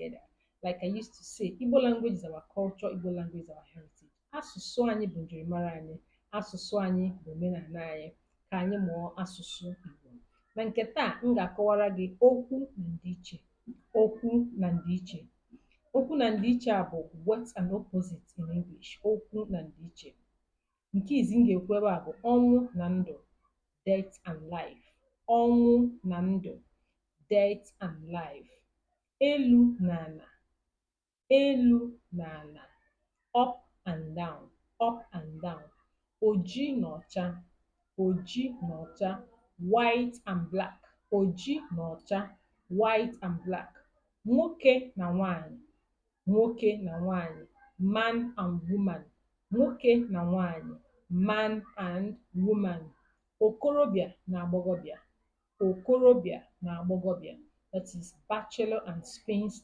together. Like I used to say, Igbo language is our culture, Igbo language is our heritage. Asụsụ anyị bụ njirimara anyị, asụsụ anyị bụ omenala anyị. Ka anyị mụọ asụsụ Igbo. Na nke taa, m ga-akọwara gị okwu na ndịiche. Okwu na ndịiche. Okwu na ndịiche a bụ words and opposites in English. Okwu na ndịiche. Nke izi m ga-ekwu ebe a bụ ọnwụ na ndụ, death and life. Ọnwụ na ndụ, death and life. Elu na ala, elu na ala, up and down, up and down. Oji na ọcha, oji na ọcha, white and black, oji na ọcha, white and black. Nwoke na nwanyị, nwoke na nwanyị, man and woman, nwoke na nwanyị, man and woman. Okorobịa na agbọghọbịa, okorobịa na agbọghọbịa, that is bachelor and spinster.